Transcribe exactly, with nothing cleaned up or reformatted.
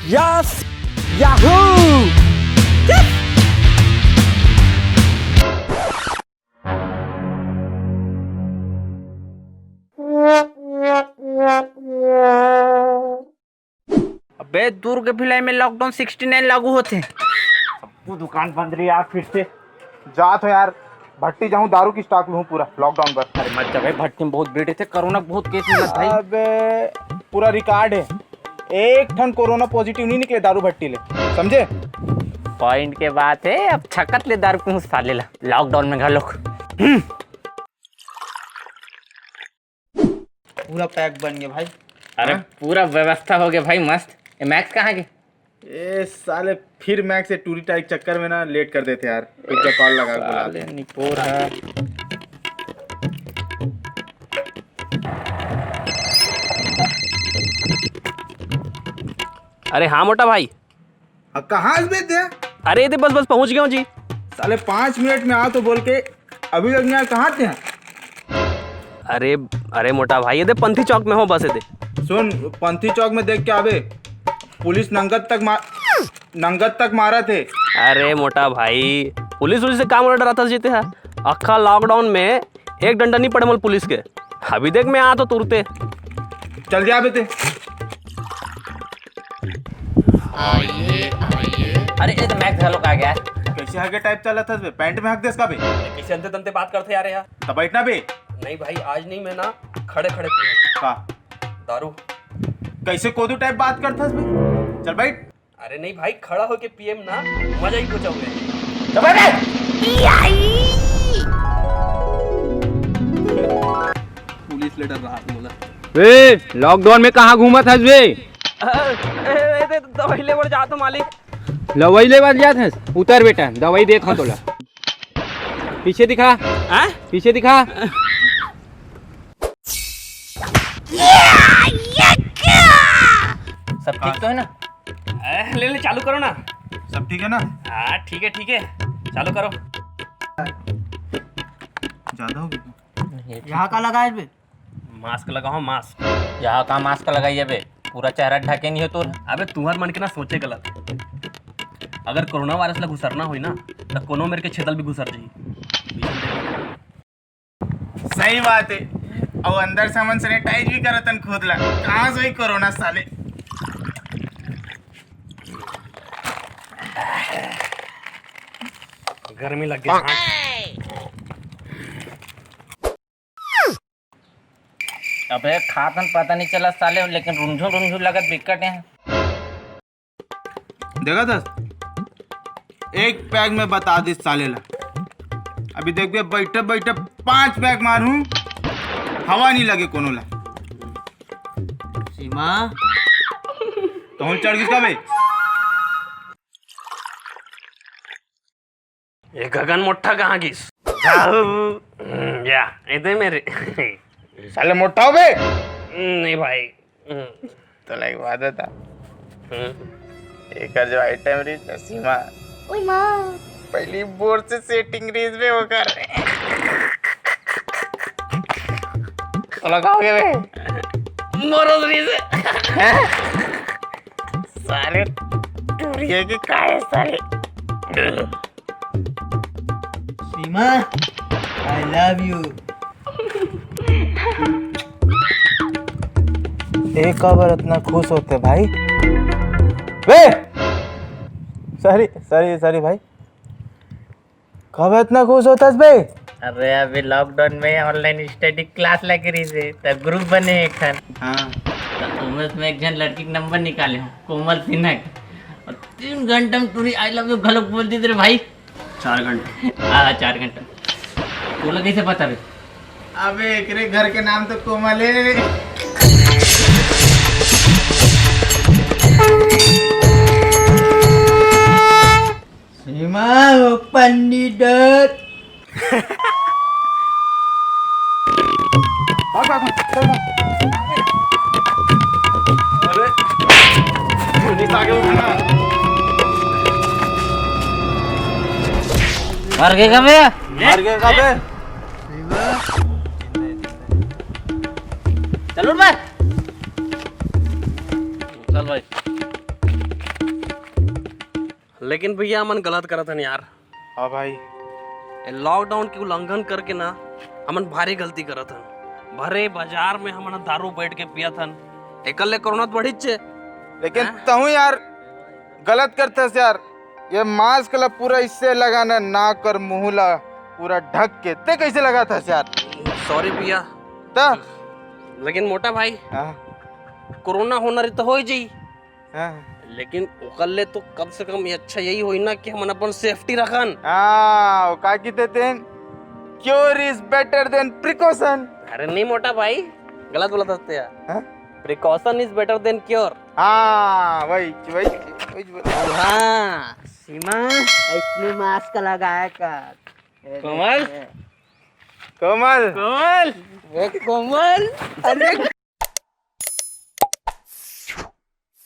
Yes, Yahoo. अबे, दुर्ग भिलाई में lockdown sixty nine लागू होथे। सबको दुकान बंद रही यार, फिर से। जा तो यार, भट्टी जाऊं, दारू की स्टॉक लूं पूरा लॉकडाउन पर। अरे मत जा भाई, भट्टी में बहुत भीड़ रहिथे, कोरोना बहुत केस मिलत भाई। अबे, पूरा रिकॉर्ड है, एक ठन कोरोना पॉजिटिव नहीं निकले दारू भट्टी ले, समझे? पॉइंट के बात है, अब छकत ले दारू पीऊं साले ला लॉकडाउन में घलोक। हम्म। पूरा पैक बन गया भाई। अरे हाँ? पूरा व्यवस्था हो गया भाई, मस्त। ये मैक्स कहाँ के? ए साले, फिर मैक्स से टूरी टाइप चक्कर में ना लेट कर देते यार। रुक जा, कॉल लगा के बुला। साले निपोर है। अरे हाँ मोटा भाई। हाँ, कहाँ से बे ते? अरे ये दे, बस बस पहुंच गया हूँ जी। साले पाँच मिनट में आ तो बोल के अभी तक नहीं आया, कहाँ थे? अरे, अरे मोटा भाई, ये दे पंथी चौक में हो, बस ये दे। सुन, पंथी चौक में देख के आबे, पुलिस नंगत तक मार, नंगत तक मारा थे। अरे मोटा भाई, पुलिस उलिस से काम डराता जीते है। अक्खा लॉकडाउन में एक डंडा नहीं पड़े मोल पुलिस के। अभी देख मैं आ तो तुरते। जल्दी आ बेटे। आइए, आइए। अरे, ये तो मैक्स घलोक आ गया। कैसे हगे टाइप चलत हस बे? पैंट में हग देस का बे? कैसे अंते तंते बात करते आ रहे यार? तब बैठना बे। नहीं भाई, आज नहीं, मैं ना खड़े खड़े पीऊँ। का? दारू। कैसे कोदू टाइप बात करत हस बे? चल बैठ। अरे नहीं भाई, खड़ा होके पीएम ना, मजा ही कुछ होगे। चल बैठ बे। पुलिस ले डर रहा था बोला। ए, लॉकडाउन में कहाँ घूमत हस बे? अ, ए, ए, दे, दवाई लेबर जात हूँ मालिक। दवाई लेबर जात हस? उतर बेटा, दवाई देत हूँ तोला। पीछे दिखा। हैं? पीछे दिखा। सब ठीक तो है ना? ए, ले ले, चालू करो ना। सब ठीक है ना? हाँ, ठीक है, ठीक है, चालू करो। ज्यादा हो गया। यहाँ का लगा है बे? मास्क लगाओ, मास्क। यहाँ का मास्क लगाई है बे? पूरा चेहरा ढके नहीं हो तोर। अबे तुम्हार मन के ना सोचे गलत। अगर कोरोना वायरस ला घुसरना होई ना, तो कोनो मेर के छेदल भी घुसर जाही। सही बात है। और अंदर से हमन सैनिटाइज भी करतन खुद ला। कहाँ से होई कोरोना साले? गर्मी लग गई। अबे खातन पता नहीं चला साले, लेकिन रुंझुन रुंझुन लगत बिकट है। देखा था, एक पैग में बता दे साले ला। अभी देख बे, बैठे बैठे पांच पैग मारू, हवा नहीं लगे कोनो ला। सीमा। तो चढ़ गिस का बे? ये गगन मोट्ठा कहाँ गिस? जाहू। हम्म, या, इधर मेरे। साले मोट्ठा हो बे? हम्म, नहीं भाई। हम्म। तो लाइक बात बता। हम्म। एकर जो आइटम रही ना सीमा। ओए माँ। पहली बोर से सेटिंग रही बे ओकर। तो लगाओगे बे? मोरो रही से। हैं? साले टूरिया के काय साले। सीमा, I love you। ए काबर इतना खुश होते भाई? बे, सॉरी सॉरी सॉरी भाई, काबर इतना खुश होता है बे? अरे अभी लॉकडाउन में ऑनलाइन स्टडी क्लास लग रही है, तो ग्रुप बने एक ठन। हाँ। तो उमेश में एक जन लड़की के नंबर निकाले हूँ, कोमल सिन्हा के। और तीन घंटा में टूरी आई लव यू घलोक बोल दी रे भाई। चार घंटा। हाँ, चार घंटा। तोला कैसे पता बे? अबे एकरे घर के नाम तो कोमल है। सीमा, ओपन दी डोर। भाग, भाग, भाग, चल, भाग। अरे, पुलिस आगे उठना। मर गए का बे? मर गए का बे? चल उठ बे। चल भाई। लेकिन भैया, हमन गलत करत हन यार। हाँ भाई। ए लॉकडाउन के उल्लंघन करके ना, हमन भारी गलती करत हन। भरे बाजार में हमन दारू बैठ के पियत हन, एकर ले कोरोना तो बढ़िच हे। लेकिन हाँ? तहूँ यार गलत करथस यार। ये मास्क ला पूरा इससे लगाना, नाक और मुंह ला पूरा ढक के। ते कैसे लगाथस यार? सॉरी भैया। त लेकिन मोटा भाई, हाँ। कोरोना होना रही तो हो ही जाई। हाँ। लेकिन ओकर ले तो कम से कम ये अच्छा यही होई ना कि हमन अपन सेफ्टी रखन। हाँ, वो का कहते तेन, "Cure is better than precaution।" अरे नहीं मोटा भाई, गलत बोलत हस ते यार। हाँ? Precaution is better than cure। हाँ, वही, वही, वही बोला। हाँ, सीमा, ऐसने मास्क लगाया कर। कोमल? कोमल? कोमल? ए, कोमल? अरे,